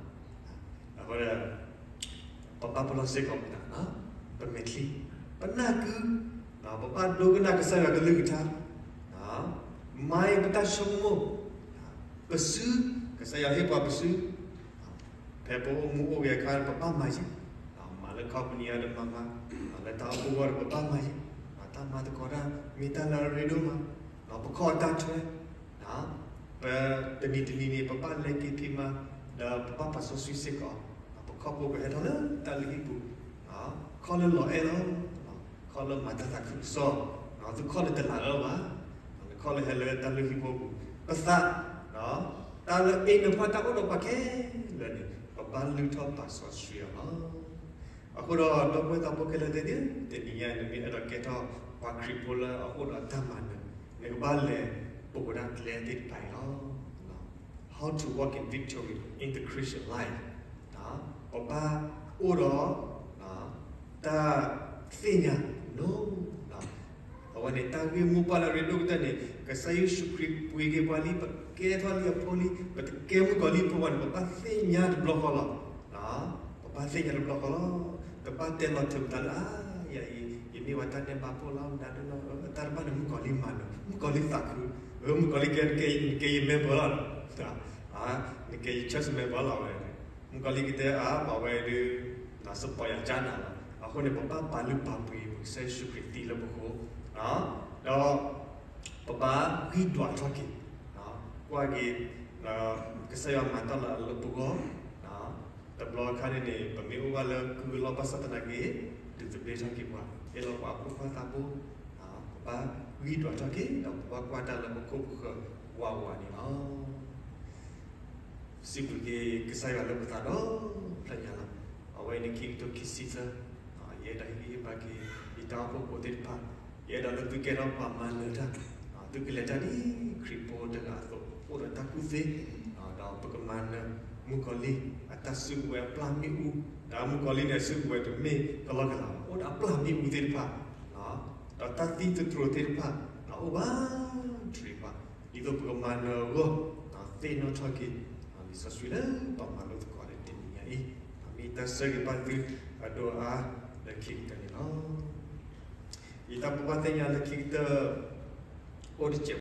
အဃိဒီး ပဘၣ်ပလီၢ်စ့ၢ်ကီးပသး, ပမဲာ်ချံ, ပနၢ်ကု, ပဘၣ်ဒိကနၣ်ကစၢ်ယွၤကလုၢ်ကထါ, မၤအံၤပတၢ်ဆိကမိၣ်, ပစု, ကစၢ်ယွၤဟ့ၣ်ပှၤပစု ဖဲပအိၣ်မူအိၣ်ဂဲၤအခါ ပဘၣ်မၤယံၤ, မၤလၢ company အံၤဒီးမၤမၤ, လၢတၢ်အိၣ်ဖှိၣ်အဂီၢ်ဒီးပဘၣ်မၤယံၤ, တၢ်မၤသကိးတၢ် မ့ၢ်တၢ်လၢအရ့ဒိၣ်မး, ပခီၣ်အတၢ်ထွဲ, ပတနံၤတနံၤန့ၣ် ပဘၣ်လဲၤက့ၤဖံးမၤ, ဒီးပဘၣ်ပာ်စီဆှံစ့ၢ်ကီး, ပခီၣ်ဖိကဟဲထီၣ်လၢတၢ်လုၢ်ဟံၣ်ပူၤ, ခီၣ်လၢလီၤအဲၣ်လီၤ, ခီၣ်လၢမၤတၢ်သးခုကစီၣ်, သုခီၣ်လၢတလးလၢဘၣ်, ခီၣ်လၢဟဲလၢတၢ်လုၢ်ဟံၣ်ဖိပူၤ, ပသး, တၢ်လၢအ့ၣ်နဖီတၢ်အိၣ်ဒီးပှၤခဲလၢာ်န့ၣ် ပဘၣ်လုၢ်ထီၣ်ပာ်စီဆှံအီၤလီၤ. အဃိဒီး ဒီပုၢ်ဝဲၢ်သးဖိခဲလၢာ်သ့ၣ်ဧၢ, တနံၤညါအံၤ နမ့ၢ်အဲၣ်ဒိးကဲထီၣ်ပှၤခရံာ်ဖိလၢအအိၣ်ဒီးတၢ်မၤနၢၤ, နကဘၣ်လဲၤပှ့ၤဒၣ်ကျဲသ့ၣ်တဖၣ်အံၤလီၤ. How to walk in victory in the Christian life. ပဘၣ်အိၣ်ဒီး တၢ်သ့ၣ်ညါ, အဝဲန့ၣ် တၢ်ဂ့ၢ်မိၢ်ပှၢ်လၢအရ့ဒိၣ်ကတၢၢ်န့ၣ် ကစၢ်ယ့ၣ်ၡူးခရံာ်ပှ့ၤက့ၤပှၤလံ, ပကဲထီၣ်လံအဖိလံ, ပတကဲမုၣ်ကီၤလံၢ်ဖိဘၣ်န့ၣ် ပဘၣ်သ့ၣ်ညါတဘျီဃီလီၤ. ပဘၣ်သ့ၣ်ညါတဘျီဃီလီၤ. တဘၣ်တဲလီၤထုးပသးလၢ အါ ယၤအံၤ ယမ့ၢ်ပှၤတၢ်ဒဲးဘးဖိလီၤ, မတၤဒုလီၤ, တၢ်တဘၣ်န့ၣ် မုၣ်ကီၤလံၢ်မၤနၢၤ, မုၣ်ကီၤလံၢ်သးခု, မုၣ်ကီၤလံၢ်ကဲ နကဲယ member လီၤ, နကဲယ church member လီၤဝဲ, မုၣ်ကီၤလံၢ်ကတဲအါ ပှၤဝဲဒုး support ယၤကၢနၤလီၤ. အဃိန့ၣ် ပဘၣ်ပာ်လုၢ်ပာ်ပှ့ၤ ပကစၢ်ယ့ၣ်ၡူးခရံာ်သံလၢပဃိ, ဒီး ပဘၣ်ဂံၢ်ဒွးထီၣ်က့ၤ, ကွၢ်က့ၤ ကစၢ်ယွၤမၤတၢ်လၢအလၢပဂီၢ်, တဘျီအခါန့ၣ်န့ၣ် ပမ့ၢ်အိၣ်ဘၣ်လၢကုၢ်အလီၢ်ဘၣ်ဆၣ်သနာ်က့ ဒုးသဘျ့ထီၣ်က့ၤပှၤ, ဟ့ၣ်လီၤပှၤအဖိခွါသးဘိ, ပဘၣ်ဂံၢ်ဒွးထီၣ်က့ၤ ဒီးပဘၣ်ကွၢ်တၢ်လၢပခိၣ်ပဃၢၤဝးဝးန့ၣ်လီၤ. စံးဘျုးက့ၤကစၢ်ယွၤလၢပသးဒီဖျၢၣ်ညါလီၤ. အဝဲအံၤန့ၣ်ခံကထိခံဆံသၢ, ယအဲၣ်ဒိးဟ့ၣ်ဂံၢ်ဟ့ၣ်ဘါက့ၤ ယတၢ်အိၣ်ဖှိၣ်ဖိသ့ၣ်တဖၣ်, ယအဲၣ်ဒိးလၢသုကဲထီၣ်ပှၤမၤနၢၤတၢ်, သုကလဲၤတၢ်ဒ်ခရံာ်ဖိတဂၤအသိး, အိၣ်ဒီးတၢ်ကူၣ်သ့, ဒီးပကမၤနၢၤ မုၣ်ကီၤလံၢ်အတၢ်စုကဝဲၤအပျၢ်မ့ၣ်အူ, ဒီးမုၣ်ကီၤလံၢ်န့ၣ် အစုကဝဲၤတမ့ၢ်ကလီကလးဘၣ်, အိၣ်ဒီးအပျၢ်မ့ၣ်အူသ့ၣ်တဖၣ်, ဒီးတၢ်သံသတြိာ်သ့ၣ်တဖၣ်, အိၣ်ဘၣ်တရံးဘၣ်, ဒ်သိးပကမၤနၢၤအဂီၢ်, သ့ၣ်နီၣ်ထီၣ်က့ၤ လံာ်စီဆှံလၢပမၤလိသကိးတနံၤညါအံၤ, မ့ၢ်တၢ်ဆၢဂ့ၤဘၣ်သုအဒိၣ်အါလၢခံကတၢၢ်န့ၣ်လီၤ. ယတၢ်ဘိးဘၣ်သ့ၣ်ညါလၢခံကတၢၢ် အိၣ်တစဲး